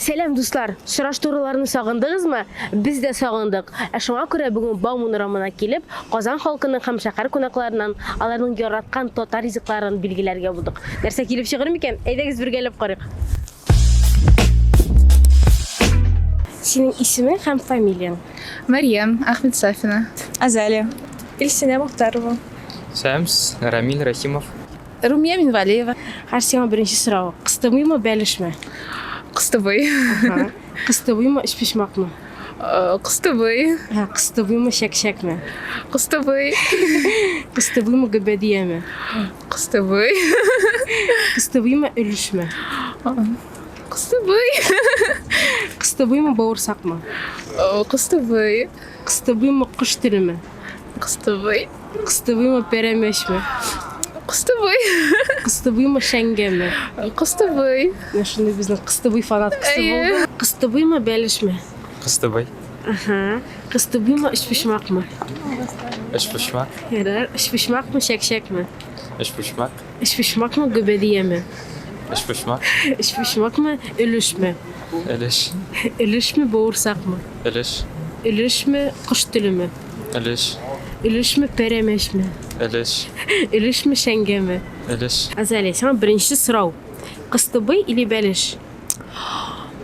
Сәлам, дуслар! Сораштыруларны сагындыгызмы? Без дә сагындык. Ә шуңа күрә бүген Бауман урамына килеп, Казан халкының һәм шәһәр кунакларыннан аларның яраткан татар ризыкларын билгеләргә булдык. Нәрсә килеп чыгыр микән? Әйдәгез бергәләп карыйк. Синең исемең һәм фамилияң? Мәрьям Әхмәтсафина. Азалия. Илсинә Мохтарова. Сәмс, Рамил Рәхимов. Румия Минвалиева. Хәзер сиңа беренче сорау. Кыстыбыймы, бәлешме? Кыстыбый. Кыстыбыймы, өчпочмакмы? Э, Кыстыбый. Кыстыбыймы, чәкчәкме? Кыстыбый. Кыстыбыймы, гөбәдияме? Кыстыбый. Кыстыбыймы, өлешме? Кыстыбый. Кыстыбыймы, бавырсакмы? Э, Кыстыбый. Кыстыбыймы, кош телеме? Кыстыбый. Кыстыбыймы, пәрәмәчме? Кыстыбый. Кыстыбыймы, шәңгәме? Кыстыбый. Менә шундый безнең кыстыбый фанаткасы булды. Кыстыбыймы, бәлешме? Кыстыбый. Ага. Кыстыбыймы, өчпочмакмы? Өчпочмак. Ярар. Өчпочмакмы, чәкчәкме? Өчпочмак. Өчпочмакмы, гөбәдияме? Өчпочмак. Өчпочмакмы, өлешме? Өлеш. Өлешме, бавырсакмы? Өлеш. Өлешме, кош телеме? Өлеш. Өлешме, пәрәмәчме? Өлеш. Өлешме, шәңгәме? Өлеш. Азалия, сиңа беренче сорау. Кыстыбый или бәлеш?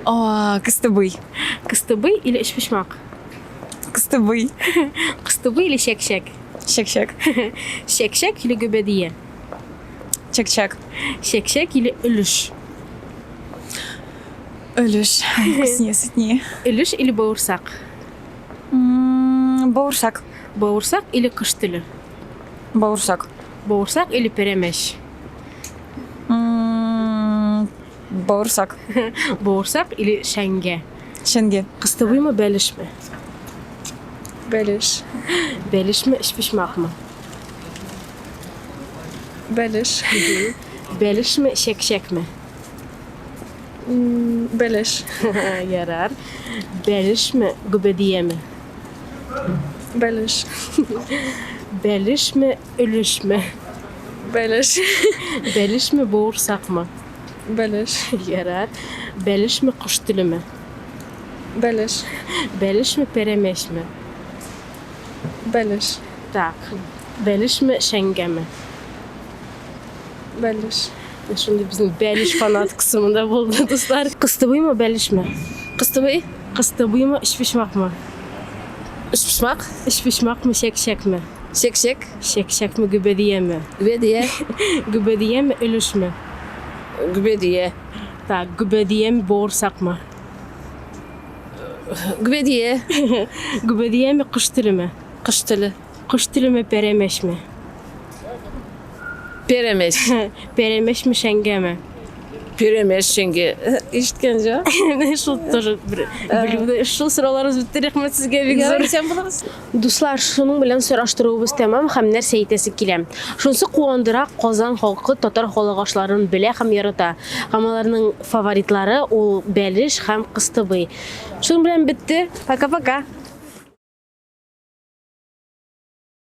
А, кыстыбый. Кыстыбый или өчпочмак? Кыстыбый. Кыстыбый или чәкчәк? Чәкчәк. Чәкчәк или гөбәдия? Чәкчәк. Чәкчәк или өлеш? Өлеш. Вкуснее, сытнее. Өлеш или бавырсак? Бавырсак. Бавырсак или кош теле? Бавырсак. Бавырсак или пәрәмәч? Бавырсак. Бавырсак или шәңгә? Шәңгә. Кыстыбыймы, бәлешме? Бәлеш. Бәлешме, өчпочмакмы? Бәлеш. Бәлешме, чәкчәкме? Бәлеш. Ярар. Бәлешме, гөбәдияме? Бәлеш. Бәлешме, өлешме? Бәлеш. Бәлешме, бавырсакмы? Бәлеш. Ярар. Бәлешме, кош телеме? Бәлеш. Бәлешме, пәрәмәчме? Бәлеш. Так. Бәлешме, шәңгәме? Бәлеш. Шундый безнең бәлеш фанаткасы монда булды, дуслар. Кыстыбыймы, бәлешме? Кыстыбый. Кыстыбыймы, өчпочмакмы? Өчпочмак. Өчпочмакмы, чәкчәкме? Чәкчәк. Чәкчәкме, гөбәдияме? Гөбәдия. Гөбәдияме, өлешме? Гөбәдия. Так, гөбәдияме, бавырсакмы? Гөбәдия. Гөбәдияме, кош телеме? Кош теле. Кош телеме, пәрәмәчме? Пәрәмәч. Пәрәмәчме, шәңгәме? Пәрәмәч, шәңгә. Ишеткән җо. Шул тоже бер блюдо. Шул сорауларыбыз бетте. Рәхмәт сезгә бик зур. Исән булыгыз. Дуслар, шуның белән сораштыруыбыз тәмам һәм нәрсә әйтәсе килә. Шунысы куандыра, Казан халкы татар халык ашларын белә һәм ярата. Һәм аларның фаворитлары ул бәлеш һәм кыстыбый. Шуның белән бетте. Пока-пока.